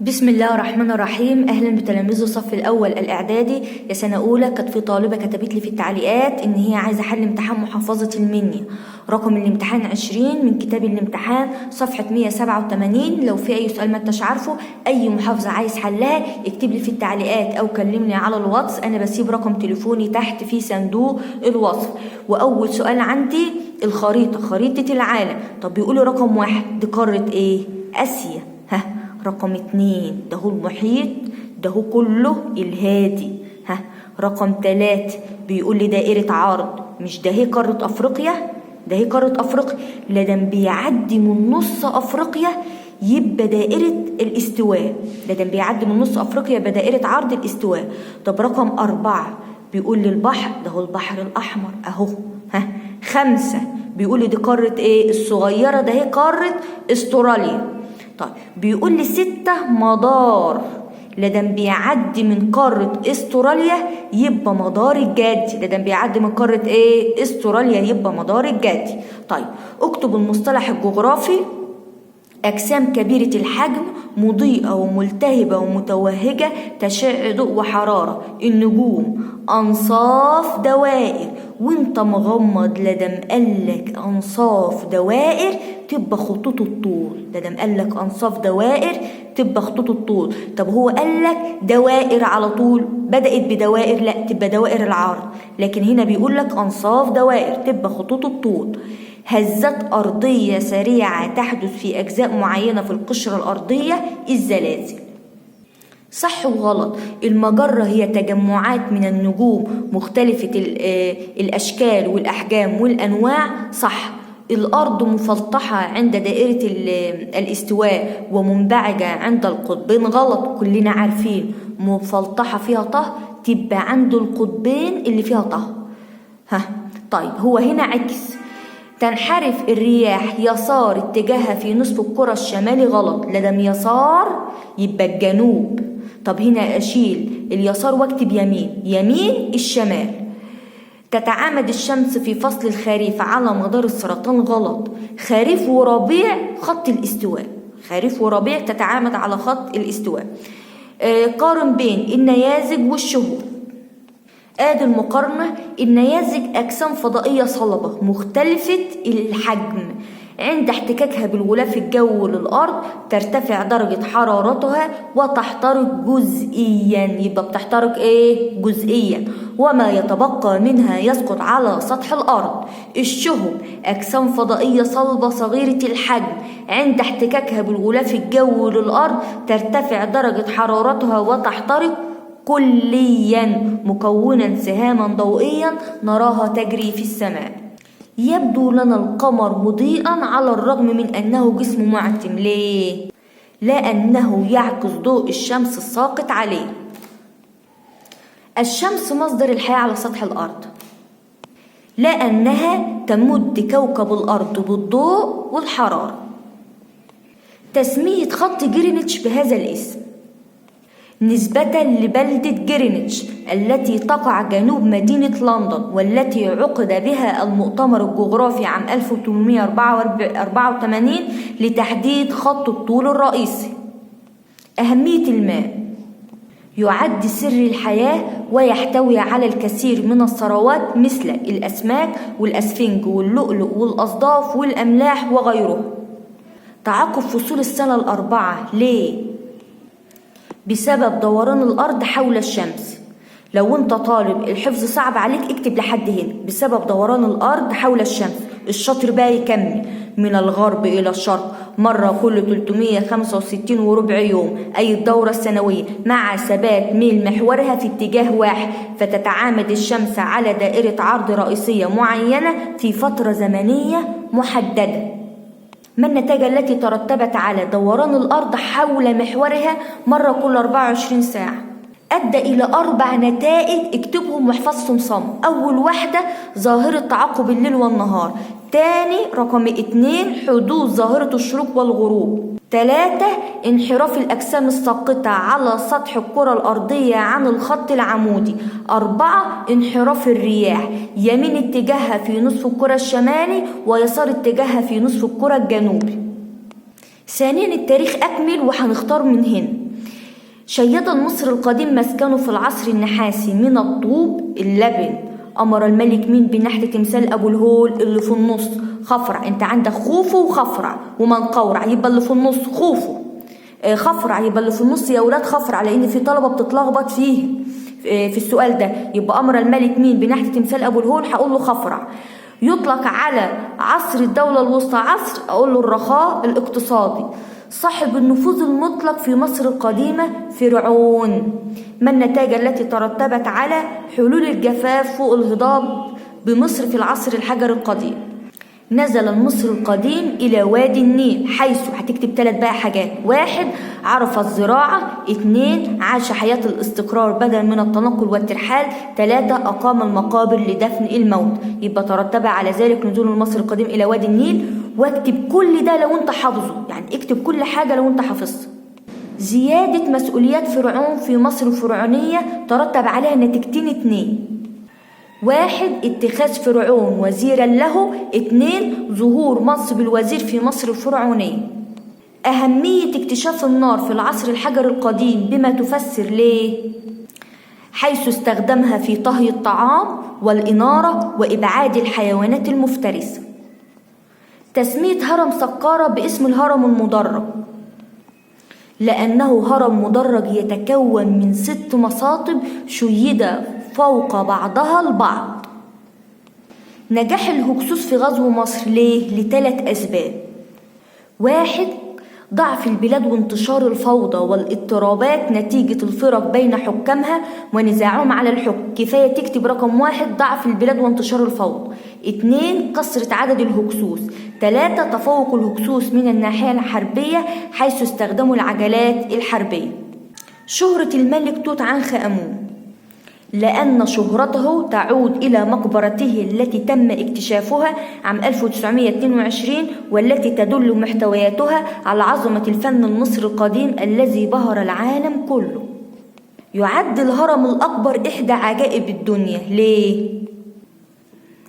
بسم الله الرحمن الرحيم. اهلا بتلاميذ الصف الاول الاعدادي يا سنة اولى. كانت في طالبه كتبت لي في التعليقات ان هي عايزه حل امتحان محافظة المنيا، رقم الامتحان 20 من كتاب الامتحان صفحة 187. لو في اي سؤال ما انتش عارفه، اي محافظة عايز حلها، اكتب لي في التعليقات او كلمني على الواتس، انا بسيب رقم تليفوني تحت في صندوق الوصف. واول سؤال عندي الخريطة، خريطة العالم. طب بيقولوا رقم 1 دي قارة ايه؟ اسيا. ها، رقم 2 ده هو المحيط، ده هو كله الهادي. ها، رقم 3 بيقول لي دائرة عرض، مش ده هي قارة أفريقيا؟ ده هي قارة أفريقيا، لا ده بيعدي من نص أفريقيا يبقى دائرة الاستواء، ده بيعدي من نص أفريقيا يبقى دائرة عرض الاستواء. طب رقم 4 بيقول لي البحر، ده هو البحر الأحمر أهو. ها، 5 بيقول لي دي قارة إيه؟ الصغيرة، ده هي قارة استراليا. طيب بيقول لي 6 مدار، لدم بيعدي من قارة استراليا يبقى مدار الجدي، لدم بيعدي من قارة ايه؟ استراليا يبقى مدار الجدي. طيب اكتب المصطلح الجغرافي: أجسام كبيرة الحجم مضيئة وملتهبة ومتوهجة تشع ضوء وحرارة، النجوم، أنصاف دوائر. وانت مغمض لدم قالك أنصاف دوائر تبقى خطوط الطول، لدم قالك أنصاف دوائر تبقى خطوط الطول. طب هو قالك دوائر على طول، بدأت بدوائر، لا تبقى دوائر العرض، لكن هنا بيقولك أنصاف دوائر تبقى خطوط الطول. هزات أرضية سريعة تحدث في أجزاء معينة في القشرة الأرضية، الزلازل. صح وغلط. المجرة هي تجمعات من النجوم مختلفة الأشكال والأحجام والأنواع، صح. الأرض مفلطحة عند دائرة الاستواء ومنبعجة عند القطبين، غلط، كلنا عارفين مفلطحة فيها طه تبقى عند القطبين اللي فيها طه. ها، طيب هو هنا عكس. تنحرف الرياح يسار اتجاهها في نصف الكرة الشمالي، غلط، لدم يسار يبقى الجنوب. طب هنا أشيل اليسار واكتب يمين، يمين الشمال. تتعامد الشمس في فصل الخريف على مدار السرطان، غلط، خريف وربيع خط الاستواء، خريف وربيع تتعامد على خط الاستواء. قارن بين النيازك والشهب. ادي المقارنة: النيازك أجسام فضائية صلبة مختلفة الحجم، عند احتكاكها بالغلاف الجوي للأرض ترتفع درجة حرارتها وتحترق جزئيا، يبقى بتحترق ايه؟ جزئيا، وما يتبقى منها يسقط على سطح الأرض. الشهب أجسام فضائية صلبة صغيرة الحجم، عند احتكاكها بالغلاف الجوي للأرض ترتفع درجة حرارتها وتحترق كليا، مكونا سهاما ضوئيا نراها تجري في السماء. يبدو لنا القمر مضيئا على الرغم من أنه جسم معتم، ليه؟ لأنه يعكس ضوء الشمس الساقط عليه. الشمس مصدر الحياة على سطح الأرض، لأنها تمد كوكب الأرض بالضوء والحرارة. تسمية خط جرينتش بهذا الاسم نسبة لبلدة جرينتش التي تقع جنوب مدينة لندن، والتي عقد بها المؤتمر الجغرافي عام 1884 لتحديد خط الطول الرئيسي. أهمية الماء: يعد سر الحياة ويحتوي على الكثير من الثروات مثل الأسماك والأسفنج واللؤلؤ والأصداف والأملاح وغيره. تعاقب فصول السنة الأربعة ليه؟ بسبب دوران الأرض حول الشمس. لو انت طالب الحفظ صعب عليك اكتب لحد هنا، بسبب دوران الأرض حول الشمس. الشاطر بقى يكمل من الغرب إلى الشرق مرة كل 365 وربع يوم، أي الدورة السنوية، مع ثبات ميل محورها في اتجاه واحد، فتتعامد الشمس على دائرة عرض رئيسية معينة في فترة زمنية محددة. ما النتائج التي ترتبت على دوران الأرض حول محورها مرة كل 24 ساعة؟ أدى إلى 4 نتائج، اكتبهم واحفظهم صم. أول واحدة ظاهرة تعاقب الليل والنهار، تاني رقم 2 حدوث ظاهرة الشروق والغروب، 3 انحراف الأجسام الساقطة على سطح الكرة الأرضية عن الخط العمودي، 4 انحراف الرياح يمين اتجاهها في نصف الكرة الشمالي ويسار اتجاهها في نصف الكرة الجنوبي. ثانيا التاريخ أكمل وهنختار من هنا. شيد المصري القديم مسكنه في العصر النحاسي من الطوب اللبن. أمر الملك مين بنحت تمثال أبو الهول اللي في النص؟ خفرع. انت عندك خوفو وخفرع ومنقورع، يبقى اللي في النص خوفو. خفرع يبقى اللي في النص يا ولاد خفرع، لأن في طلبة بتتلخبط فيه في السؤال ده. يبقى أمر الملك مين بنحت تمثال أبو الهول؟ هقول له خفرع. يطلق على عصر الدولة الوسطى عصر، أقول له الرخاء الاقتصادي. صاحب النفوذ المطلق في مصر القديمة فرعون. ما النتائج التي ترتبت على حلول الجفاف فوق الهضاب بمصر في العصر الحجري القديم؟ نزل المصري القديم إلى وادي النيل، حيث هتكتب 3 بقى حاجات: 1 عرف الزراعة، 2 عاش حياة الاستقرار بدلا من التنقل والترحال، 3 أقام المقابر لدفن الموت. يبقى ترتب على ذلك نزول المصري القديم إلى وادي النيل. واكتب كل ده لو انت حافظه، يعني اكتب كل حاجة لو انت حافظها. زيادة مسؤوليات فرعون في مصر الفرعونية ترتب عليها نتيجتين 2: 1 اتخاذ فرعون وزيرا له، 2 ظهور منصب الوزير في مصر الفرعونية. أهمية اكتشاف النار في العصر الحجري القديم بما تفسر ليه؟ حيث استخدمها في طهي الطعام والإنارة وإبعاد الحيوانات المفترسة. تسمية هرم سقارة باسم الهرم المدرج لأنه هرم مدرج يتكون من 6 مصاطب شيدة فوق بعضها البعض. نجاح الهكسوس في غزو مصر ليه؟ ل3 أسباب: 1 ضعف البلاد وانتشار الفوضى والاضطرابات نتيجة الفرق بين حكامها ونزاعهم على الحكم. كفاية تكتب رقم 1 ضعف البلاد وانتشار الفوضى، 2 كثرة عدد الهكسوس، 3 تفوق الهكسوس من الناحية الحربية حيث استخدموا العجلات الحربية. شهرة الملك توت عنخ آمون لأن شهرته تعود إلى مقبرته التي تم اكتشافها عام 1922 والتي تدل محتوياتها على عظمة الفن المصري القديم الذي بهر العالم كله. يعد الهرم الأكبر إحدى عجائب الدنيا ليه؟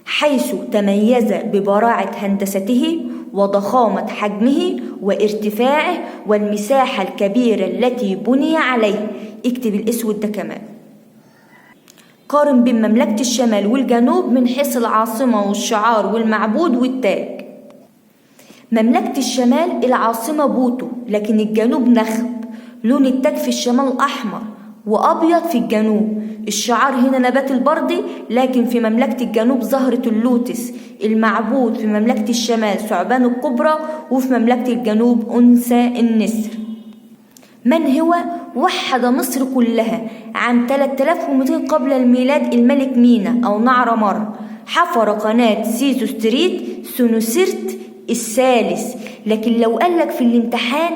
حيث تميز ببراعة هندسته وضخامة حجمه وارتفاعه والمساحة الكبيرة التي بني عليه. اكتب الأسود ده كمان. قارن بين مملكة الشمال والجنوب من حيث العاصمة والشعار والمعبود والتاج. مملكة الشمال العاصمة بوتو، لكن الجنوب نخب. لون التاج في الشمال أحمر وأبيض في الجنوب. الشعار هنا نبات البردي، لكن في مملكة الجنوب زهرة اللوتس. المعبود في مملكة الشمال ثعبان الكبرى، وفي مملكة الجنوب أنثى النسر. من هو وحد مصر كلها عام 3200 قبل الميلاد؟ الملك مينا أو نعر مر. حفر قناة سيزوستريت سنوسرت الثالث. لكن لو قالك في الامتحان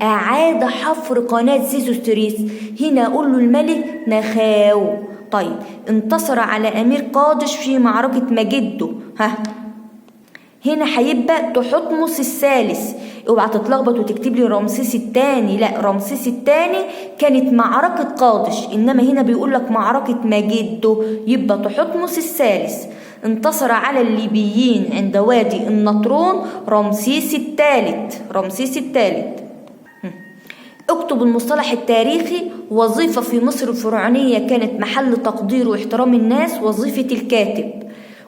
أعاد حفر قناة سيزوستريت، هنا أقول له الملك نخاو. طيب انتصر على أمير قادش في معركة مجده، ها هنا هيبقى تحتمس الثالث. اوعى تتلخبط وتكتب لي رمسيس الثاني، لا رمسيس الثاني كانت معركة قادش، انما هنا بيقول لك معركة مجده، يبقى تحتمس الثالث. انتصر على الليبيين عند وادي النطرون رمسيس الثالث، رمسيس الثالث. اكتب المصطلح التاريخي. وظيفة في مصر الفرعونية كانت محل تقدير واحترام الناس، وظيفة الكاتب.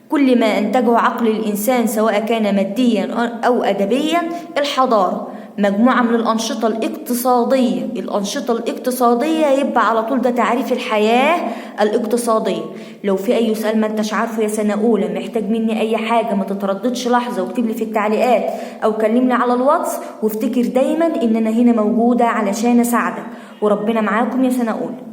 كل ما أنتجه عقل الإنسان سواء كان ماديا أو أدبيا. الحضارة مجموعة من الأنشطة الاقتصادية. الأنشطة الاقتصادية يبقى على طول ده تعريف الحياة الاقتصادية. لو في أي سؤال ما انتش عارفه يا سنة أولى، محتاج مني أي حاجة، ما تترددش لحظة واكتب لي في التعليقات أو كلمني على الواتس. وافتكر دايما إن أنا هنا موجودة علشان أساعدك، وربنا معاكم يا سنة أولى.